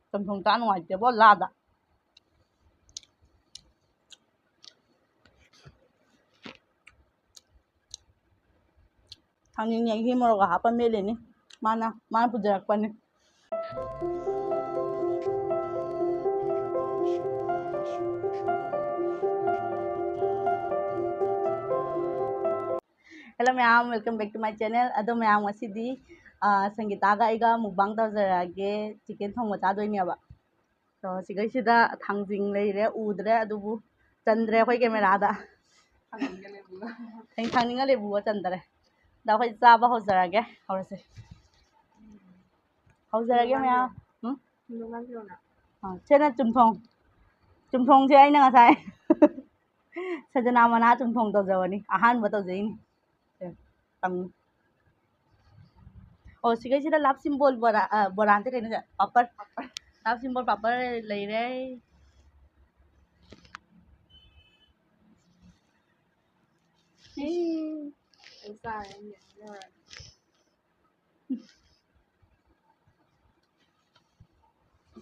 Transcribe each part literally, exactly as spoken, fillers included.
ꯆꯝꯊꯣꯡ ꯆꯥ ꯅꯨꯡꯉꯥꯏꯇꯦꯕꯣ ꯂꯥꯗ꯫ ꯊꯥꯡꯖꯤꯡ ꯌꯦꯡꯁꯤ ꯃꯣꯔꯣꯛꯀ ꯍꯥꯞꯄ ꯃꯦꯠꯂꯤꯅꯤ꯫ ꯃꯥꯅ, ꯃꯥꯅ ꯄꯨꯖꯔꯛꯄꯅꯤ꯫ Hello ꯃꯌꯥꯝ, welcome back to my channel. ꯑꯗꯣ ꯃꯌꯥꯝ, ꯉꯁꯤꯗꯤ, ꯑ, ꯁꯪꯒꯤꯇꯥꯒ ꯑꯩꯒ mukbang ꯇꯧꯖꯔꯛꯑꯒꯦ꯫ Chicken ꯊꯣꯡꯕ ꯆꯥꯗꯣꯏꯅꯦꯕ꯫ ꯑꯗꯣ ꯁꯤꯒꯩꯁꯤꯗ ꯊꯥꯡꯖꯤꯡ ꯂꯩꯔꯦ, ꯎꯗ꯭ꯔꯦ, ꯑꯗꯨꯕꯨ ꯆꯟꯗ꯭ꯔꯦ ꯑꯩꯈꯣꯏ cameraꯗ꯫ ꯊꯥꯡꯖꯤꯡꯒ ꯂꯦꯕꯨꯒ꯫ ꯊꯥꯡ-, ꯊꯥꯡꯖꯤꯡꯒ ꯂꯦꯕꯨꯒ ꯆꯟꯗ꯭ꯔꯦ꯫ ꯑꯗ ꯑꯩꯈꯣꯏ ꯆꯥꯕ ꯍꯧꯖꯔꯒꯦ꯫ ꯍꯧꯔꯁꯦ꯫ ꯍꯧꯖꯔꯒꯦ ꯃꯌꯥꯝ꯫ ꯎꯝ? ꯑ, ꯁꯤꯅ ꯆꯨꯝꯊꯣꯡ꯫ ꯆꯨꯝꯊꯣꯡꯁꯦ ꯑꯩꯅ ꯉꯁꯥꯏ ꯁꯖꯅꯥ ꯃꯅꯥ ꯆꯨꯝꯊꯣꯡ ꯇꯧꯖꯕꯅꯤ꯫ ꯑꯍꯥꯟꯕ ꯇꯧꯖꯩꯅꯤ꯫ ꯁꯦ, ꯇꯪꯉꯨ꯫ ꯑꯣ, ꯁꯤꯒꯩꯁꯤꯗ love symbol ꯕꯣꯔꯥ, ꯑ, ꯕꯣꯔꯥ ꯅꯠꯇꯦ, ꯀꯩꯅꯣꯁꯦ, ꯄꯥꯄꯔ꯫ Love symbol ꯄꯥꯄꯔ ꯂꯩꯔꯦ꯫ ꯑꯩ ꯆꯥꯔꯦ, ꯑꯩꯅ ꯂꯧꯔꯒ꯫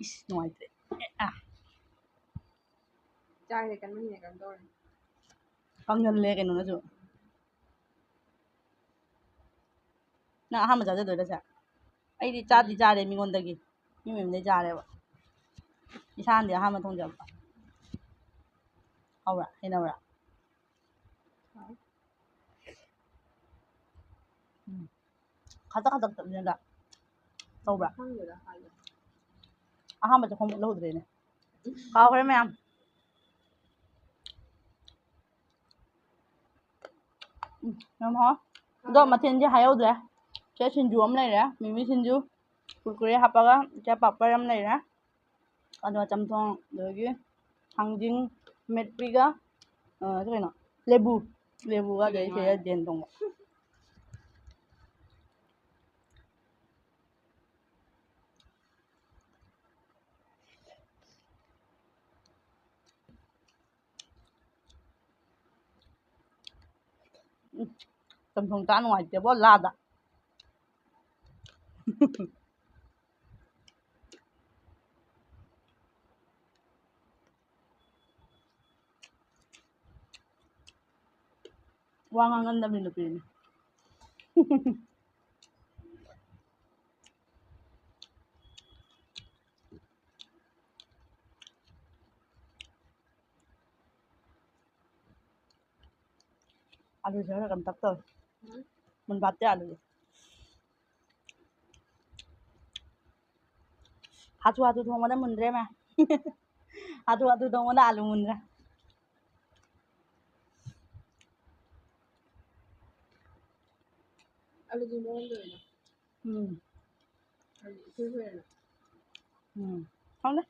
ꯏꯁ, ꯅꯨꯡꯉꯥꯏꯇ꯭ꯔꯦ꯫ ꯑꯦ, ꯑꯥ꯫ ꯆꯥꯔꯦ, ꯀꯟꯃꯟꯒꯤꯗꯅ ꯀꯩꯅꯣꯝ ꯇꯧꯔꯦ꯫ ꯀꯪꯖꯜꯂꯦ ꯀꯩꯅꯣꯅꯁꯨ꯫ ꯅꯪ ꯑꯍꯥꯟꯕ ꯆꯥꯖꯗꯣꯏꯔ ꯁꯦ? ꯑꯩꯗꯤ ꯆꯥꯗꯤ ꯆꯥꯔꯦ ꯃꯤꯉꯣꯟꯗꯒꯤ꯫ ꯃꯤ ꯃꯌꯨꯝꯗꯩ ꯆꯥꯔꯦꯕ꯫ ꯏꯁꯥꯅꯗꯤ ꯑꯍꯥꯟꯕ ꯊꯣꯡꯖꯕ꯫ ꯍꯥꯎꯕ꯭ꯔꯥ? ꯍꯩꯅꯕ꯭ꯔꯥ? ꯍꯥꯎ꯫ ꯎꯝ꯫ ꯈꯖꯛ ꯈꯖꯛ ꯇꯠꯂꯤꯅꯦ ꯑꯗ꯫ ꯇꯧꯕ꯭ꯔꯥ? ꯈꯪꯗꯦꯗ, ꯍꯥꯏꯗꯦ꯫ ꯑꯍꯥꯟꯕ ꯆꯥꯛꯈꯨꯝ ꯎꯠꯍꯧꯗ꯭ꯔꯦꯅꯦ꯫ ꯀꯥꯎꯈ꯭ꯔꯦ ꯃꯌꯥꯝ꯫ ꯎꯝ, ꯌꯥꯝ ꯍꯥꯎ꯫ ꯑꯗꯣ ꯃꯊꯦꯜꯁꯦ ꯍꯥꯏꯍꯧꯗ꯭ꯔꯦ꯫ ꯁꯤꯗ ꯁꯤꯡꯖꯨ ꯑꯃ ꯂꯩꯔꯦ, ꯃꯤꯃꯤ ꯁꯤꯡꯖꯨ, ꯀꯨꯔꯀꯨꯔꯦ ꯍꯥꯞꯄꯒ, ꯁꯤꯗ ꯄꯥꯄꯔ ꯑꯃ ꯂꯩꯔꯦ꯫ ꯑꯗꯨꯒ ꯆꯝꯊꯣꯡ, ꯑꯗꯒꯤ ꯊꯥꯡꯖꯤꯡ ꯃꯦꯠꯄꯤꯒ, ꯑ, ꯀꯩꯅꯣ, ꯂꯦꯕꯨ, ꯂꯦꯕꯨꯒ, ꯑꯗꯩ ꯁꯤꯗ ꯌꯦꯟ ꯊꯣꯡꯕ꯫ ꯎꯝ, ꯆꯝꯊꯣꯡ ꯆꯥ ꯅꯨꯡꯉꯥꯏꯇꯦꯕꯣ, ꯂꯥꯗ꯫ ꯋꯥ ꯉꯥꯡꯒꯟꯗꯕꯤ ꯅꯨꯄꯤꯅꯤ꯫ ꯑꯂꯨꯁꯦ ꯈꯔ ꯀꯟꯇꯛ ꯇꯧꯔꯦ꯫ ꯎꯝ꯫ ꯃꯨꯟꯐꯥꯠꯇꯦ ꯑꯂꯨꯁꯦ꯫ ꯍꯥꯊꯨ ꯍꯥꯊꯨ ꯊꯣꯡꯕꯗ ꯃꯨꯟꯗ꯭ꯔꯦ ꯃꯌꯥꯝ꯫ ꯍꯥꯊꯨ ꯍꯥꯊꯨ ꯊꯣꯡꯕꯗ ꯑꯂꯨ ꯃꯨꯟꯗ꯭ꯔꯦ꯫ ꯑꯂꯨꯒꯤ ꯃꯑꯣꯡꯗ ꯑꯣꯏꯅ꯫ ꯎꯝ꯫ ꯍꯥꯏꯗꯤ ꯏꯁꯣꯏ ꯁꯣꯏꯔꯅ꯫ ꯎꯝ꯫ ꯈꯪꯗꯦ꯫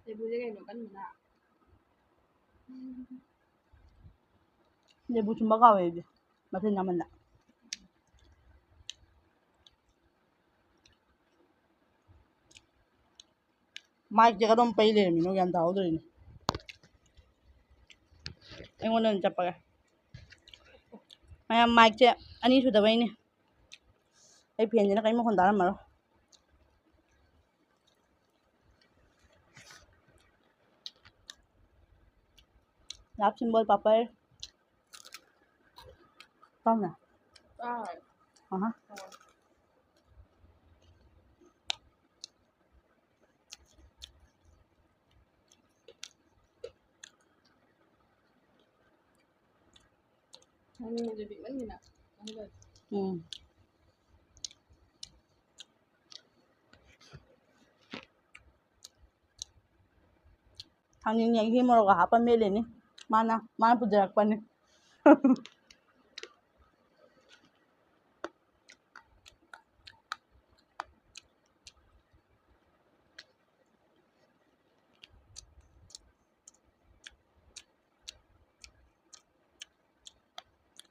ꯂꯦꯕꯨꯁꯦ ꯀꯩꯅꯣ ꯀꯟꯕꯅ꯫ ꯂꯦꯕꯨ ꯆꯨꯝꯕ ꯀꯥꯎꯋꯦ ꯑꯩꯗꯤ꯫ ꯃꯊꯦꯜ ꯌꯥꯝꯃꯟꯗ꯫ ꯃꯥꯏꯛꯁꯦ ꯀꯗꯣꯝ ꯄꯩ ꯂꯩꯔꯝꯃꯤꯅꯣ ꯒ꯭ꯌꯥꯟ ꯇꯥꯍꯧꯗ꯭ꯔꯦꯅꯦ꯫ ꯑꯩꯉꯣꯟꯗ ꯑꯣꯏꯅ ꯆꯞꯄꯒꯦ꯫ ꯃꯌꯥꯝ ꯃꯥꯏꯛꯁꯦ ꯑꯅꯤ ꯁꯨꯗꯕꯩꯅꯦ꯫ ꯑꯩ ꯐꯦꯟꯁꯤꯅ ꯀꯔꯤꯝ ꯃꯈꯣꯟ ꯇꯥꯔꯝꯃꯔꯣꯏ꯫ Love symbol papad. Tao nè. Rồi. Hả? Rồi. Ano yung gabi man yun ah. Ano ba? Hmm. ꯊꯥꯡꯖꯤꯡ ꯌꯦꯡꯁꯤ ꯃꯣꯔꯣꯛꯀ ꯍꯥꯞꯄ ꯃꯦꯠꯂꯤꯅꯤ꯫ ꯃꯥꯅ, ꯃꯥꯅ ꯄꯨꯖꯔꯛꯄꯅꯤ꯫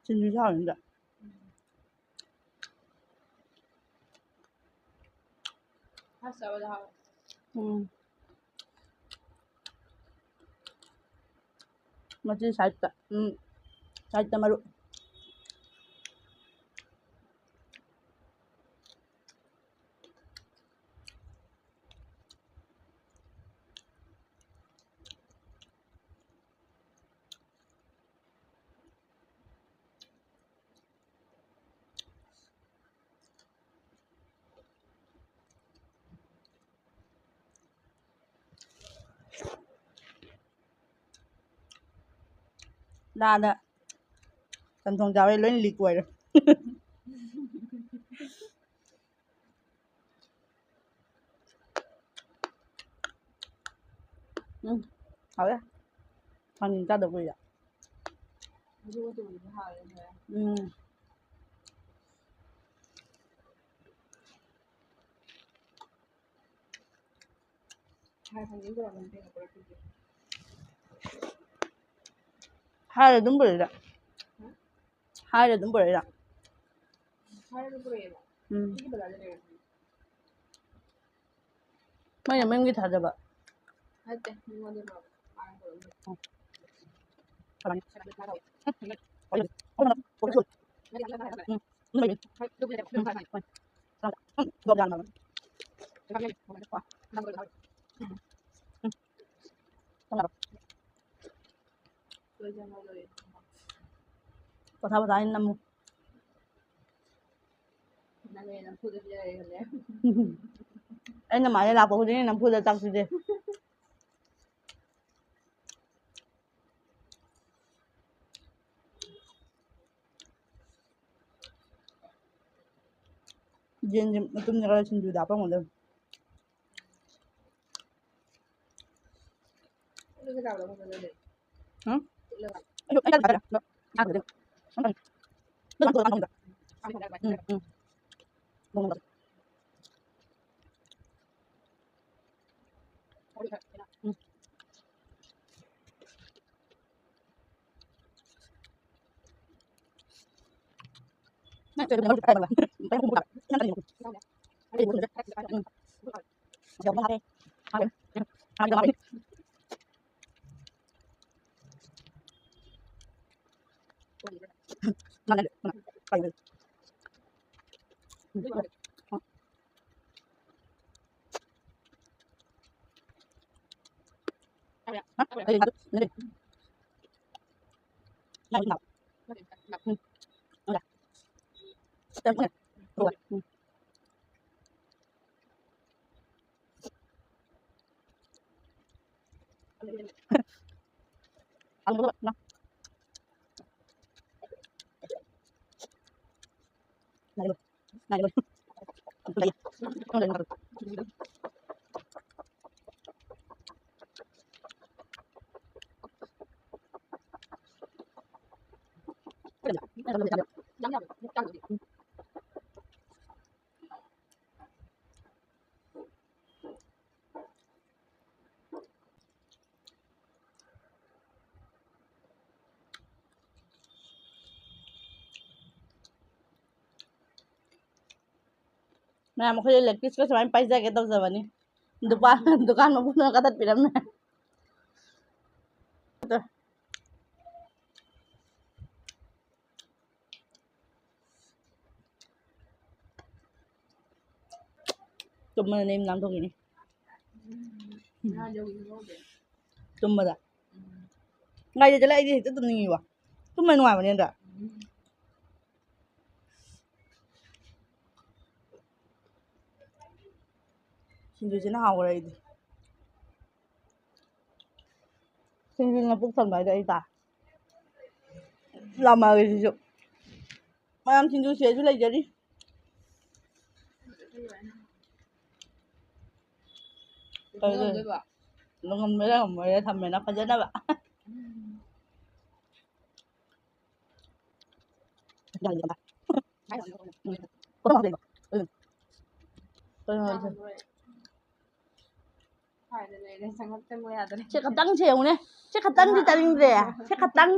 ꯁꯤꯡꯖꯨꯁꯨ ꯍꯥꯎꯋꯤꯅꯦ꯫ ꯎꯝ꯫ ꯍꯥꯞꯆꯕꯗ ꯍꯥꯎꯋꯦ꯫ ꯎꯝ꯫ ꯃꯆꯤ ꯁꯥꯏꯠꯇ꯫ ꯎꯝ꯫ ꯁꯥꯏꯠꯇ ꯃꯔꯨ꯫ ꯆꯥꯗ ꯆꯝꯊꯣꯡ ꯆꯥꯕꯩ ꯂꯣꯏ ꯂꯤꯛ ꯑꯣꯏꯔꯦ꯫ ꯎꯝ, ꯍꯥꯎꯋꯦ꯫ ꯊꯥꯡꯖꯤꯡ ꯆꯥꯗꯕ ꯀꯨꯏꯔꯦ꯫ ꯎꯝ꯫ ꯍꯥꯏꯔ ꯑꯗꯨꯝ ꯄꯨꯔꯛꯏꯔꯥ? ꯍꯥꯏꯔ ꯑꯗꯨꯝ ꯄꯨꯔꯛꯏꯔꯥ? ꯎꯝ꯫ ꯃꯣꯏꯅ ꯃꯌꯨꯝꯒꯤ ꯊꯥꯖꯕ꯫ ꯅꯠꯇꯦ, ꯃꯤꯉꯣꯟꯗ ꯄꯨꯔꯛꯄ꯫ ꯎꯝ꯫ ꯄꯣꯊꯥ ꯄꯣꯊꯥ ꯑꯩꯅ ꯅꯝꯃꯨ꯫ ꯅꯪꯅꯦ ꯅꯝꯐꯨꯗ ꯄꯤꯖꯔꯦ ꯈꯜꯂꯦ꯫ ꯑꯩꯅ ꯃꯥꯁꯦ ꯂꯥꯛꯄ ꯈꯨꯗꯤꯡꯒꯤ ꯅꯝꯐꯨꯗ ꯆꯥꯛ ꯄꯤꯖꯩ꯫ ꯌꯦꯟꯁꯦ ꯃꯇꯨꯝ ꯈꯔ ꯁꯤꯡꯖꯨꯗ ꯍꯥꯞꯄꯝꯒꯗꯕꯅꯤ꯫ ꯍꯨꯝ? ꯑꯩꯁꯨ ꯑꯩ ꯆꯥꯗ꯭ꯔꯤ ꯉꯁꯥꯏꯗ꯫ ꯑꯗꯣ ꯆꯥꯈ꯭ꯔꯦ꯫ ꯎꯝ, ꯎꯝ꯫ ꯎꯝ, ꯎꯝ꯫ ꯃꯌꯥꯝ, ꯑꯩꯈꯣꯏ ꯂꯦꯛ ꯄꯤꯁꯀ ꯁꯨꯃꯥꯏꯅ ꯄꯥꯏꯖꯒꯦ ꯇꯧꯖꯕꯅꯤ꯫ ꯗꯨꯀꯥꯟ, ꯗꯨꯀꯥꯟ ꯃꯄꯨꯅ ꯀꯛꯊꯠꯄꯤꯔꯝꯃꯦ꯫ ꯇꯨꯝꯕꯅ ꯅꯌꯨꯝ ꯅꯥꯟꯊꯣꯛꯈꯤꯅꯤ꯫ ꯇꯨꯝꯕꯗ꯫ ꯉꯥꯏꯗ ꯆꯠꯂꯦ, ꯑꯩꯗꯤ ꯍꯦꯛꯇ ꯇꯨꯝꯅꯤꯡꯉꯤꯕ꯫ ꯇꯨꯝꯕ ꯅꯨꯡꯉꯥꯏꯕꯅꯦ ꯅꯠꯇ꯭ꯔꯥ? ꯁꯤꯡꯖꯨꯁꯤꯅ ꯍꯥꯎꯈ꯭ꯔꯦ ꯑꯩꯗꯤ꯫ ꯁꯤꯡꯖꯨꯅ ꯄꯨꯛ ꯊꯟꯕ ꯍꯥꯏꯗꯣ ꯑꯩ ꯇꯥ꯫ ꯂꯥꯝꯃꯛꯑꯦ ꯁꯤꯁꯨ꯫ ꯃꯌꯥꯝ, ꯁꯤꯡꯖꯨ ꯁꯤꯗꯁꯨ ꯂꯩꯖꯔꯤ꯫ ꯀꯩꯗꯧꯗꯣꯏꯕ? ꯉꯝꯃꯣꯏꯔ ꯉꯝꯃꯣꯏꯔ ꯊꯝꯃꯦꯅ ꯐꯖꯅꯕ꯫ ꯁꯤ ꯈꯛꯇꯪꯁꯦ ꯌꯦꯡꯉꯨꯅꯦ꯫ ꯁꯤ ꯈꯛꯇꯪꯗꯤ ꯆꯥꯅꯤꯡꯗ꯭ꯔꯦ꯫ ꯁꯤ ꯈꯛꯇꯪ,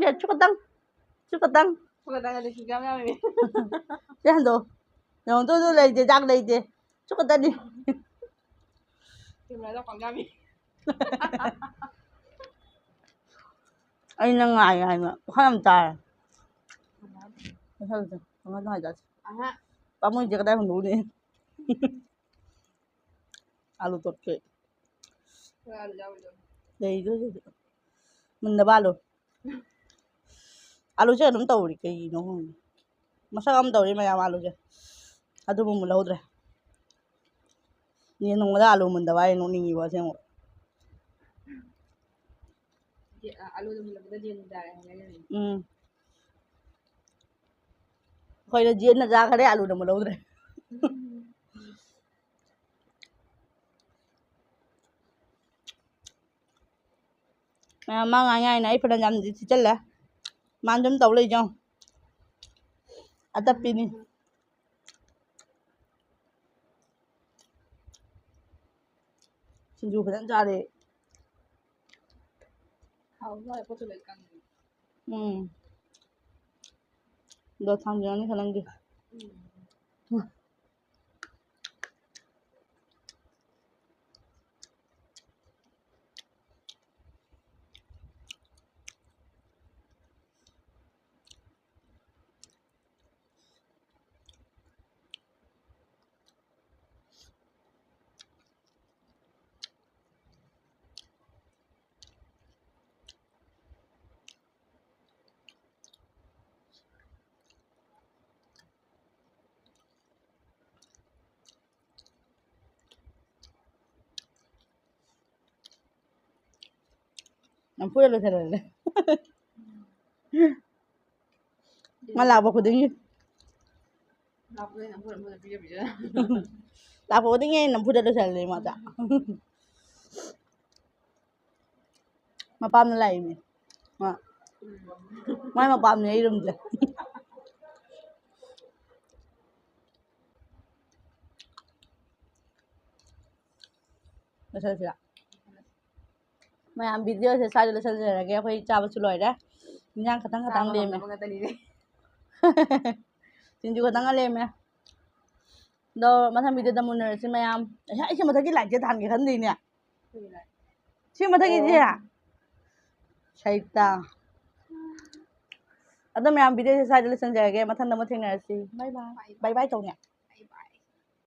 ꯁꯤ ꯈꯛꯇꯪ꯫ ꯁꯤ ꯍꯟꯗꯣꯛꯑꯣ꯫ ꯌꯦꯡꯉꯣ, ꯇꯨ, ꯇꯨ ꯂꯩꯇꯦ, ꯆꯥꯛ ꯂꯩꯇꯦ꯫ ꯁꯤ ꯈꯛꯇꯅꯤ꯫ ꯑꯩꯅ ꯉꯥꯏ ꯍꯥꯏꯕ꯫ ꯋꯥꯈꯜ ꯌꯥꯝ ꯇꯥꯔꯦ꯫ ꯃꯁꯛꯁꯦ꯫ ꯀꯃꯥꯏꯅ ꯇꯧ ꯍꯥꯏꯇꯥꯔꯦ꯫ ꯄꯥꯝꯃꯨꯏꯁꯦ ꯀꯗꯥꯏ ꯍꯨꯟꯗꯣꯛꯎꯅꯤ? ꯑꯥꯂꯨ ꯇꯣꯠꯀꯦ꯫ ꯂꯩꯗꯣꯏꯁꯤꯗꯤ꯫ ꯃꯨꯟꯗꯕ ꯑꯥꯂꯨ꯫ ꯑꯥꯂꯨꯁꯦ ꯑꯗꯨꯝ ꯇꯧꯔꯤ ꯀꯩꯒꯤꯅꯣ ꯈꯪꯗꯦ꯫ ꯃꯁꯛ ꯑꯃ ꯇꯧꯔꯤ ꯃꯌꯥꯝ ꯑꯥꯂꯨꯁꯦ꯫ ꯑꯗꯨꯕꯨ ꯃꯨꯜꯍꯧꯗ꯭ꯔꯦ꯫ ꯌꯦꯟ ꯊꯣꯡꯕꯗ ꯑꯥꯂꯨ ꯃꯨꯟꯗꯕ ꯍꯥꯏ ꯅꯣꯛꯅꯤꯡꯉꯤꯕꯣ ꯑꯁꯦꯡꯕ꯫ ꯌꯦ-, ꯑ, ꯑꯂꯨꯗ ꯃꯨꯜꯂꯛꯄꯗ ꯌꯦꯟ ꯆꯥꯔꯦ ꯍꯥꯏꯅꯔꯤꯅꯦ꯫ ꯎꯝ꯫ ꯑꯩꯈꯣꯏꯅ ꯌꯦꯟꯅ ꯆꯥꯈꯔꯦ, ꯑꯂꯨꯅ ꯃꯨꯜꯍꯧꯗ꯭ꯔꯦ꯫ ꯃꯌꯥꯝ ꯃꯥ ꯉꯥꯏ ꯉꯥꯏꯅ ꯑꯩ ꯐꯅ ꯌꯥꯝꯅꯗꯤ ꯊꯤꯖꯤꯜꯂꯦ꯫ ꯃꯥꯅ ꯑꯗꯨꯝ ꯇꯧ ꯂꯩꯖꯧ꯫ ꯑꯇꯞꯄꯤꯅꯤ꯫ ꯁꯤꯡꯖꯨ ꯐꯖꯅ ꯆꯥꯔꯦ꯫ ꯍꯥꯎ ꯃꯥꯜꯂꯦ, ꯄꯣꯠꯇꯨ ꯂꯣꯏ ꯀꯪꯉꯦ꯫ ꯎꯝ꯫ ꯑꯗꯣ ꯊꯥꯡꯖꯤꯡ ꯑꯅꯤ ꯈꯛꯇꯪꯗꯤ꯫ ꯎꯝ꯫ ꯅꯝꯐꯨꯗ ꯂꯣꯏꯁꯜꯍꯜꯂꯦ꯫ ꯃꯥ ꯂꯥꯛꯄ ꯈꯨꯗꯤꯡꯒꯤ꯫ ꯂꯥꯛꯄꯗ ꯑꯩꯅ ꯅꯝꯐꯨꯗ ꯅꯝꯐꯨꯗ ꯄꯤꯖ ꯄꯤꯖ꯫ ꯂꯥꯛꯄ ꯈꯨꯗꯤꯡꯒꯤ ꯑꯩꯅ ꯅꯝꯐꯨꯗ ꯂꯣꯏꯁꯜꯍꯜꯂꯦ ꯃꯥꯗ꯫ ꯃꯄꯥꯝꯅ ꯂꯥꯛꯏꯅꯦ꯫ ꯃꯥ꯫ ꯃꯥꯏ ꯃꯄꯥꯝꯅꯦ ꯑꯩ ꯔꯨꯝꯁꯦ꯫ ꯂꯣꯏꯁꯜꯂꯁꯤꯔꯥ? ꯃꯌꯥꯝ, ꯚꯤꯗꯤꯑꯣꯁꯦ ꯁ꯭ꯋꯥꯏꯗ ꯂꯣꯏꯁꯤꯟꯖꯔꯒꯦ꯫ ꯑꯩꯈꯣꯏ ꯆꯥꯕꯁꯨ ꯂꯣꯏꯔꯦ꯫ ꯏꯟꯖꯥꯡ ꯈꯇꯪ ꯈꯇꯪ ꯆꯥꯕ ꯂꯦꯝꯃꯦ꯫ ꯉꯝꯅꯕ ꯉꯥꯛꯇꯅꯤꯅꯦ꯫ ꯁꯤꯡꯖꯨ ꯈꯇꯪꯒ ꯂꯦꯝꯃꯦ꯫ ꯑꯗꯣ ꯃꯊꯪ ꯚꯤꯗꯤꯑꯣꯗ ꯑꯃꯨꯛ ꯎꯅꯔꯁꯤ ꯃꯌꯥꯝ꯫ ꯑꯩꯁꯦ ꯃꯊꯛꯀꯤ ꯂꯥꯏꯠꯁꯦ ꯊꯥꯟꯒꯦ ꯈꯟꯗꯦꯅꯦ꯫ ꯁꯤ ꯃꯊꯛꯀꯤꯁꯦ? ꯑꯣ꯫ ꯁꯩꯇꯥ꯫ ꯑꯗꯣ ꯃꯌꯥꯝ, ꯚꯤꯗꯤꯑꯣꯁꯦ ꯁ꯭ꯋꯥꯏꯗ ꯂꯣꯏꯁꯤꯟꯖꯔꯒꯦ꯫ ꯃꯊꯪꯗ ꯑꯃꯨꯛ ꯊꯦꯡꯅꯔꯁꯤ꯫ ꯕꯥꯏ ꯕꯥꯏ꯫ ꯕꯥꯏ ꯕꯥꯏ ꯇꯧꯅꯦ꯫